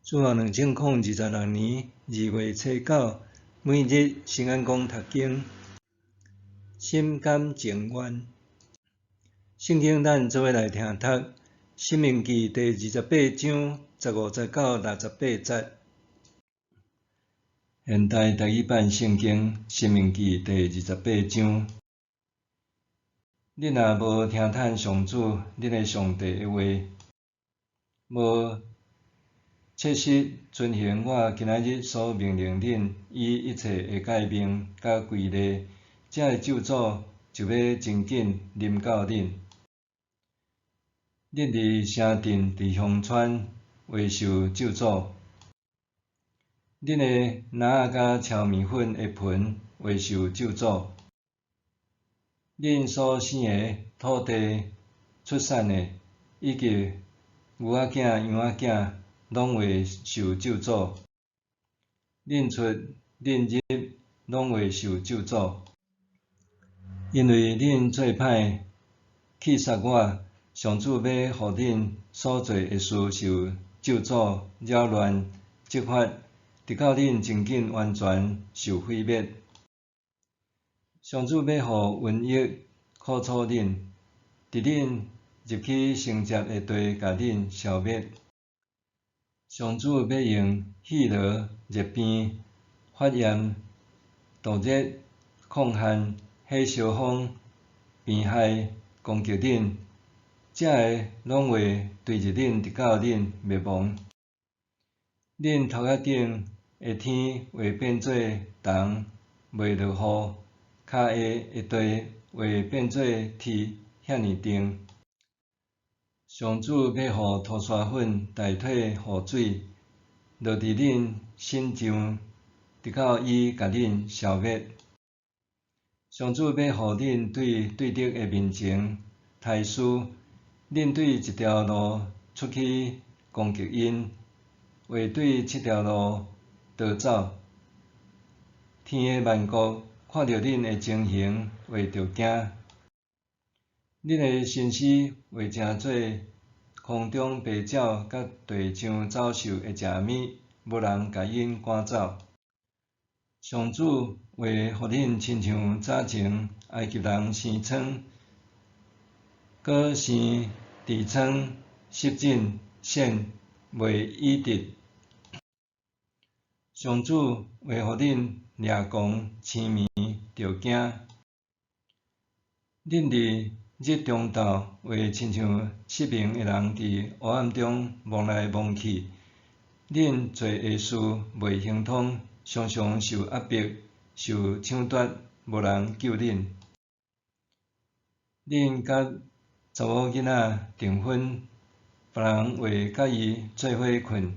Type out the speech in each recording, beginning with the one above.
主後2026年2月初9，每日新安公讀經，心甘情願。聖經咱做伙來聽讀《申命記》第28章15節到68節。現代台語版聖經《申命記》第28章。恁若無聽趁上主恁的上帝的話，無切實遵行我今仔日所命令恁以一切的誡命佮規例，這个咒詛就欲真緊臨到恁。恁佇城鎮、佇鄉村會受咒詛。恁的籃仔佮撨麵粉的盆會受咒詛。恁所生的土地出產的，以及牛仔囝、羊仔囝，攏會受咒詛。恁出恁入，攏會受咒詛。因為恁做歹，棄殺我，上主欲予恁所做的事受咒詛、擾亂、責罰，直到恁真緊完全受毀滅。上主欲予瘟疫苦楚恁，佇恁入去承接的地，共恁消滅。上主欲用疲勞、熱病、發炎、毒熱、炕旱、火燒風、病害攻擊恁，這个攏會追入恁，直到恁滅亡。恁頭殼頂的天會變做銅，袂落雨；跤下的地會變做鐵，遐爾硬。上主欲予塗沙粉代替雨水，落佇恁身上，直到伊共恁消滅。上主欲予恁對對敵的面前刣輸，恁對一條路出去攻擊𪜶，會對七條路逃走。天的萬國看著恁的情形，會著驚。恁的先師會成做空中飛鳥佮地上走獸的食物，無人共𪜶趕走。上主會予恁親像早前埃及人生瘡，閣生痔瘡、濕疹、癬，袂醫治。上主會予恁掠狂、癡迷、著驚。恁佇日中晝會親像失明的人佇黑暗中摸來摸去。恁做的事袂亨通，常常受壓迫、受搶奪，無人救恁。恁佮查某囡仔訂婚，別人會佮伊做伙睏。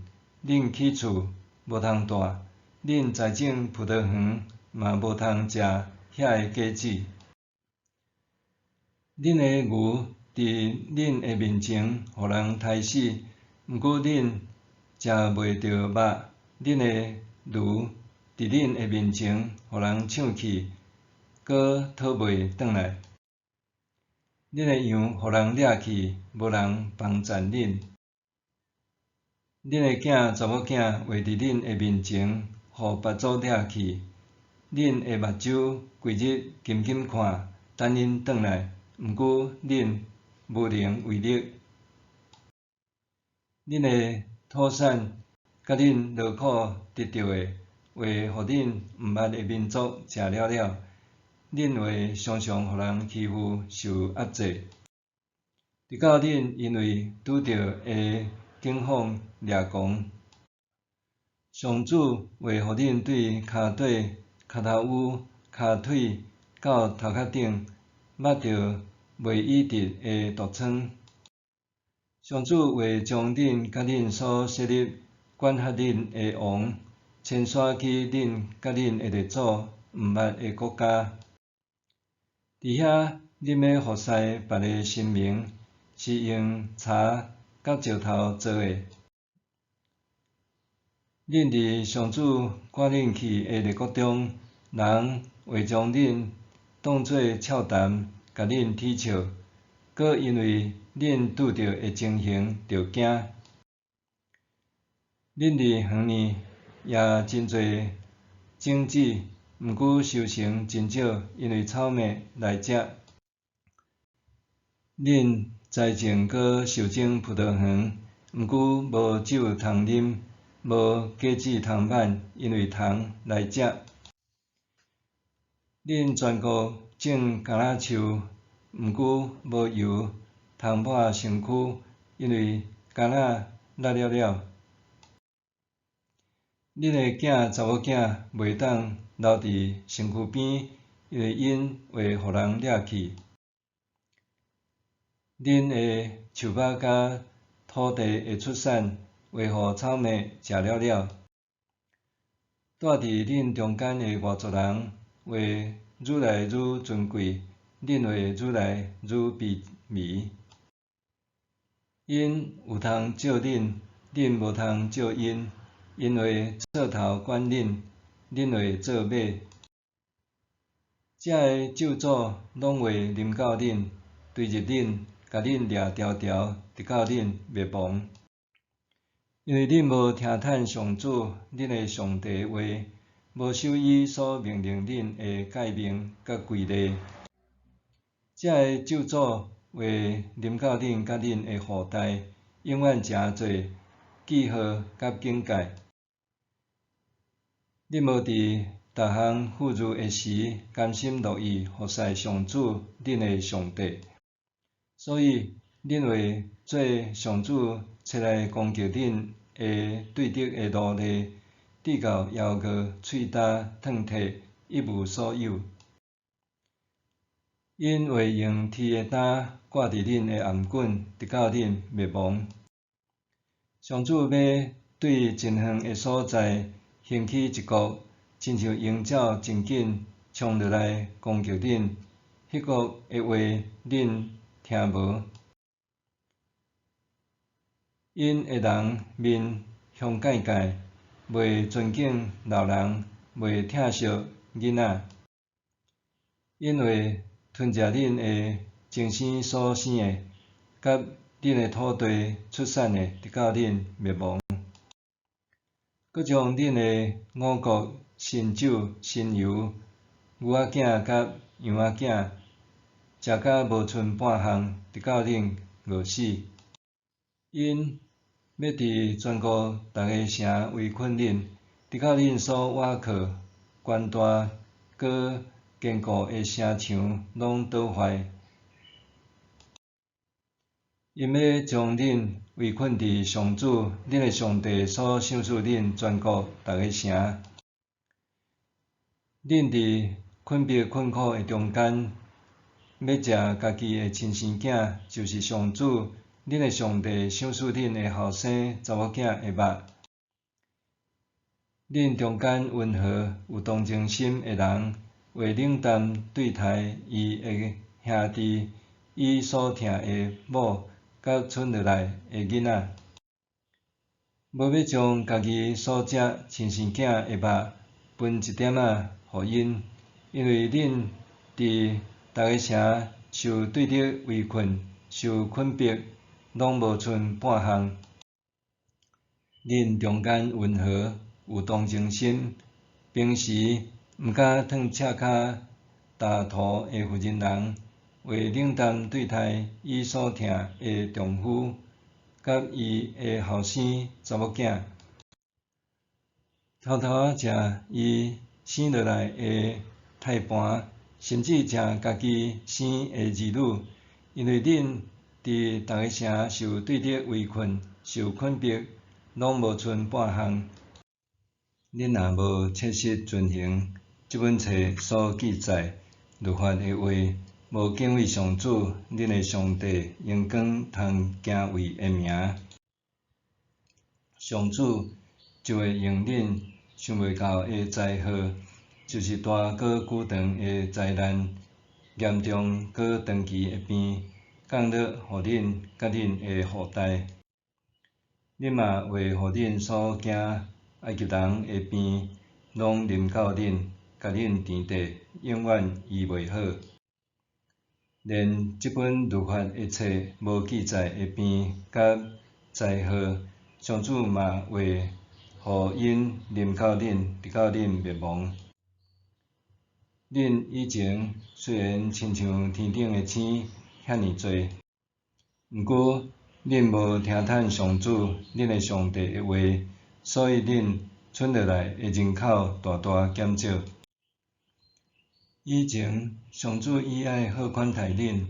恁起厝無通蹛，恁栽種葡萄園嘛無通食遐的果子。恁的牛佇恁的面前予人刣死，毋過恁食袂著肉；恁的驢佇恁的面前予人搶去，閣討袂轉來。恁的羊予人掠去，無人幫贊恁。恁的囝查某囝會佇恁的面前予別族掠去，恁的目睭規日緊緊看，等𪜶轉來，毋過恁無能為力。恁的土產佮恁勞苦得著的，會予恁毋捌的民族食了了，恁會常常予人欺負、受壓制，直到恁因為拄著的境況掠狂。上主會予恁對跤底、跤頭趺、跤腿到頭殼頂，捌著袂醫治的毒瘡。上主會將恁佮恁所設立管轄恁的王，遷徙去恁佮恁的列祖毋捌的國家。佇遐，恁欲服侍別个神明，是用柴佮石頭做的。恁佇上主趕恁去的列國中，人會將恁當做笑談，共恁恥笑，閣因為恁拄著的情形著驚。恁伫園裡掖真濟種子，毋過收成真少，因為草蛉來食。恁栽種閣修整葡萄園，毋過無酒通啉，無果子通挽，因為蟲來食。恁全國種橄欖樹，毋過無油通抹身軀，因為橄欖爛了了。恁的囝查某囝袂當留佇身軀邊，因為𪜶會予人掠去。恁的樹木佮土地的出產會予草蛉食了了。住佇恁中間的外族人會愈來愈尊貴，恁會愈來愈卑微。𪜶有通借恁，恁無通借𪜶；𪜶會做頭管恁，恁會做尾。遮的咒詛攏會臨到恁，追入恁，共恁掠牢牢，直到恁滅亡。因為恁無聽趁上主恁的上帝話，無守伊所命令恁的誡命佮規例。遮的咒詛會臨到恁佮恁的後代，永遠成做記號佮警戒。恁無佇逐項富裕的時，甘心樂意服侍上主恁的上帝，所以恁會做上主差來攻擊恁的對敵的奴隸，直到枵餓、喙焦、褪脫，一無所有。𪜶會用鐵的擔掛佇恁的頷頸，直到恁滅亡。上主欲對真遠的所在興起一國，親像鷹鳥真緊衝落來攻擊恁，彼國的話恁聽無。𪜶的人面凶蓋蓋，袂尊敬老人，袂疼惜囡仔。𪜶會吞食恁的親生所生的，佮恁的土地出產的，直到恁滅亡。閣將恁的五穀、新酒、新油、牛仔囝佮羊仔囝，食甲無賰半項，直到恁餓死。𪜶欲佇全國逐个城圍困恁，直到恁所倚靠懸大閣堅固的城牆攏倒壞。𪜶欲將恁圍困佇上主恁的上帝所賞賜恁全國逐个城。恁佇困迫困苦的中間，欲食家己的親生囝，就是上主恁的上帝賞賜恁的後生查某囝的肉。恁中間溫和有同情心的人，會冷淡對待伊的兄弟、伊所疼的某佮剩落來的囡仔，無欲將家己所食親生囝的肉分一點仔予𪜶，因為恁佇逐个城受對敵圍困、受困迫，攏無賰半項。恁中間溫和有同情心，平時毋敢褪赤跤踏塗的婦人人，會冷淡對待伊所疼的丈夫佮伊的後生查某囝，偷偷仔食伊生落來的胎盤，甚至食家己生的兒女，因為恁佇逐个城受對敵圍困、受困迫，攏無賰半項。恁若無切實遵行這本冊所記載律法的話，無敬畏上主恁的上帝榮光通敬畏的名，上主就會用恁想袂到的災禍，就是大閣久長的災難，嚴重閣長期的病，降落予恁佮恁的後代。恁嘛會予恁所驚埃及人的病，攏臨到恁，共恁田地永遠醫袂好。連這本律法的冊無記載的病佮災禍，上主嘛會予𪜶臨到恁，直到恁滅亡。恁以前雖然親像天頂的星遐爾濟，毋過恁無聽趁上主恁的上帝的話，所以恁剩落來的人口大大減少。以前上主以愛好款待恁，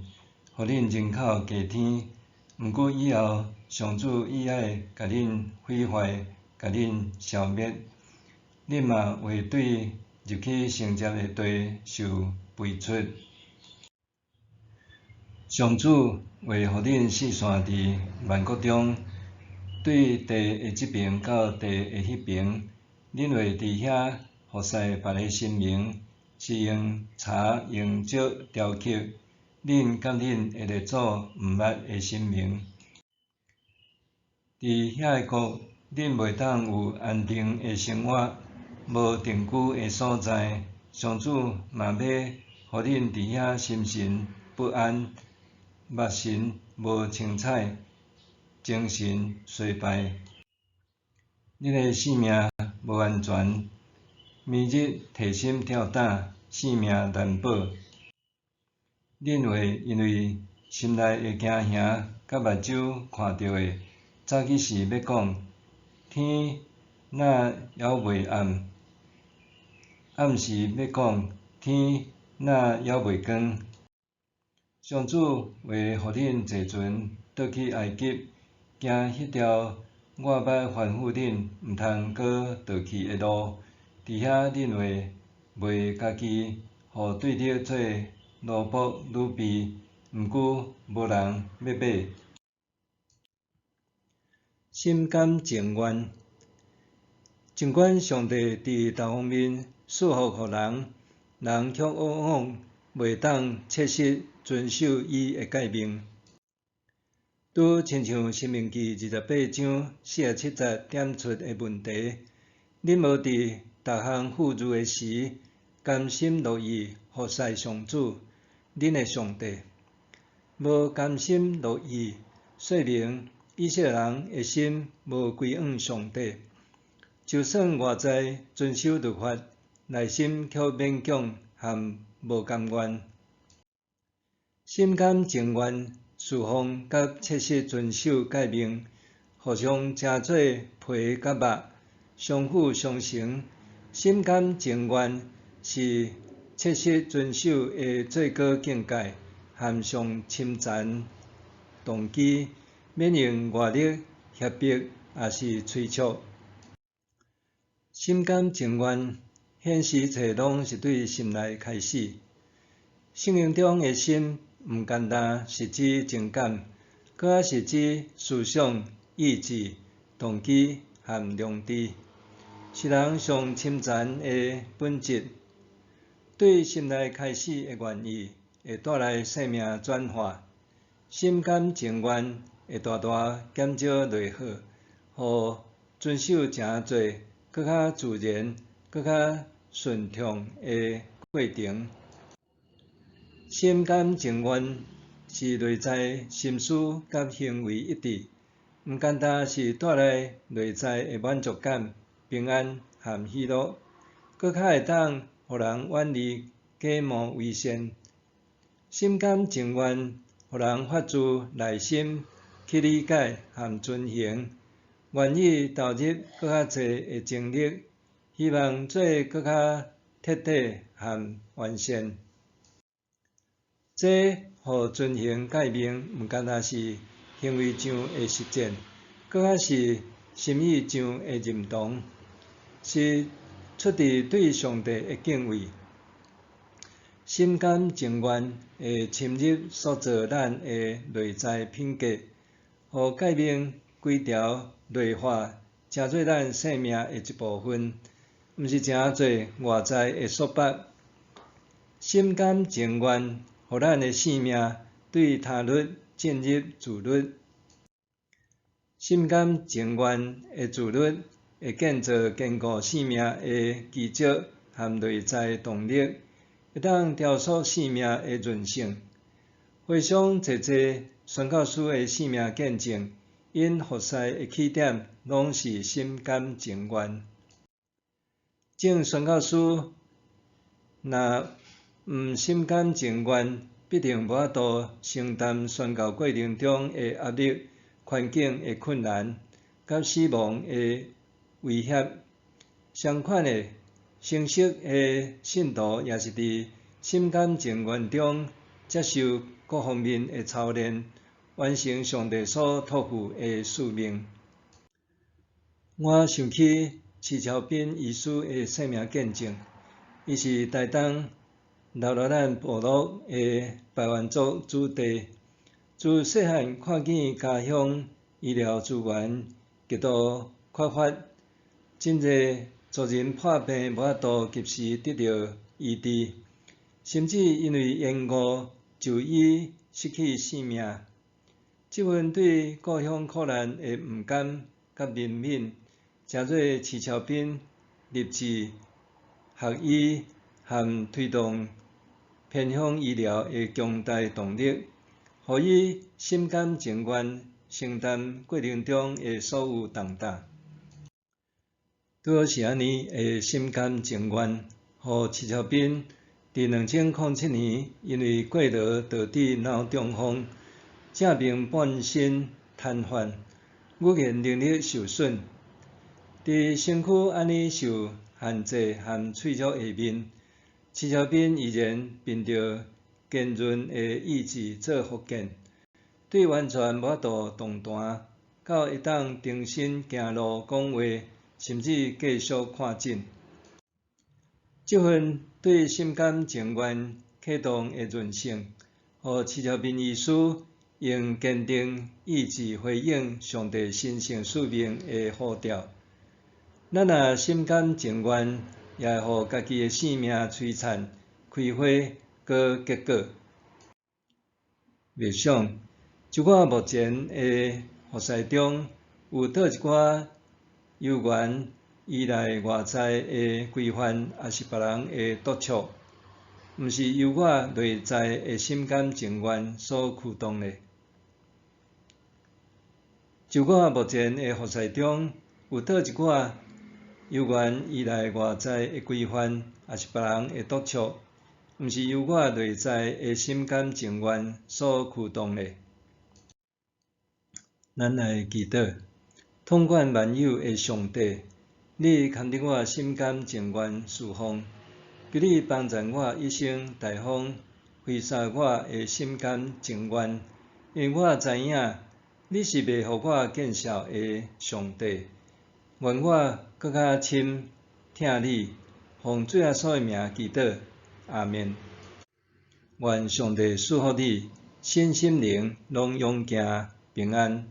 予恁人口加添，毋過以後上主以愛共恁毀壞，共恁消滅，恁嘛會對入去承接的地受肥出。上主會予恁四散佇萬國中，對地的這爿到地的彼爿，恁會佇遐服侍別个神明，是用柴用石雕刻，恁佮恁的列祖毋捌的神明。佇遐个國，恁袂當有安定的生活，無定居的所在。上主嘛欲予恁佇遐心神不安，目神無清彩，精神衰敗。恁的性命無安全，暝日提心吊膽，性命難保。恁會因為心內的驚嚇，佮目睭看著的，早起時欲講：天若猶未暗；暗時欲講：天若猶未光。上主會予恁坐船倒去埃及，行彼條我捌吩咐恁毋通閣倒去的路。佇遐恁會賣家己，予對敵做奴僕女婢，毋過無人欲買。心甘情願，儘管上帝佇逐方面賜福予人，人卻往往袂當切實遵守伊的誡命。拄親像申命記28章47節點出的問題，恁無佇逐項富裕的時，甘心樂意服侍上主，恁的上帝，無甘心樂意，說明以色列人的心無歸向上帝。就算外在遵守律法，內心卻勉強和無甘願。心甘情願事奉佮切實遵守誡命，互相成做皮佮肉，相輔相成。心甘情願是切實遵守的最高境界，和上深層動機，免用外力脅迫，抑是催促。心甘情願顯示一切攏是對心內開始。聖經中的心，毋干焦是指情感，閣猶是指思想、意志、動機和良知，是人上深層的本質。對心內開始的願意，會帶來生命轉化。心甘情願會大大減少內耗，予遵守成做閣較自然、閣較順暢的過程。心甘情願是內在心思佮行為一致，毋干焦是帶來內在的滿足感、平安和喜樂，閣較會當予人遠離假冒為善。心甘情願予人發自內心去理解和遵行，願意投入閣較濟的精力，希望做閣較徹底和完善。這予遵行誡命，毋干焦是行為上的實踐，閣較是心意上的認同，是出自對上帝的敬畏。心甘情願會深入塑造咱的內在品格，予誡命規條內化，成做咱生命的一部分，毋是成做外在的束縛。心甘情願，予咱的生命對他律進入自律。心甘情願的自律，會建造堅固生命的基石和內在動力，會當雕塑生命的韌性。回想濟濟宣教師的生命見證， 𪜶服侍的起點攏是心甘情願。眾宣教師若毋心甘情願，必定無法度承擔宣教過程中的壓力、環境的困難，佮死亡的威脅。相款的，成熟的信徒也是佇心甘情願中接受各方面的操練，完成上帝所託付的使命。我想起徐超斌醫師的生命見證，伊是台東那羅蘭部落的排灣族子弟，自細漢看見家鄉醫療資源極度缺乏，真濟族人破病無法度及時得著醫治，甚至因為延誤就醫失去性命。這份對故鄉苦難的毋甘佮憐憫，成做徐超斌立志學醫和推動偏鄉醫療的強大動力，予伊心甘情願承擔過程中的所有重擔。拄好是按呢的心甘情願，予徐超斌佇2007年因為過勞導致腦中風，正面半身癱瘓，語言能力受損。佇身軀按呢受限制和脆弱下面，徐超斌依然憑著堅韌的意志做復健，對完全無法度動彈，到會當重新行路、講話，甚至繼續看診。這份對心甘情願啟動的韌性，予徐超斌醫師用堅定意志回應上帝神聖使命的呼召。咱若心甘情願，也會予家己的生命璀璨、開花、閣結果。默想，就我目前的服侍中，有佗一寡猶原依賴外在的規範，抑是別人的督促，毋是由我內在的心甘情願所驅動的。就我目前的服侍中，有佗一寡猶原依賴外在的規範，抑是別人的督促，毋是由我內在的心甘情願所驅動的。咱來祈禱，統管萬有的上帝，你牽引我心甘情願事奉，求你幫助我一生大方揮灑我的心甘情願，因為我知影你是袂予我見笑的上帝。願我閣較深疼你，奉主耶穌的名祈禱，阿們。願上帝賜福你，身心靈攏勇健平安。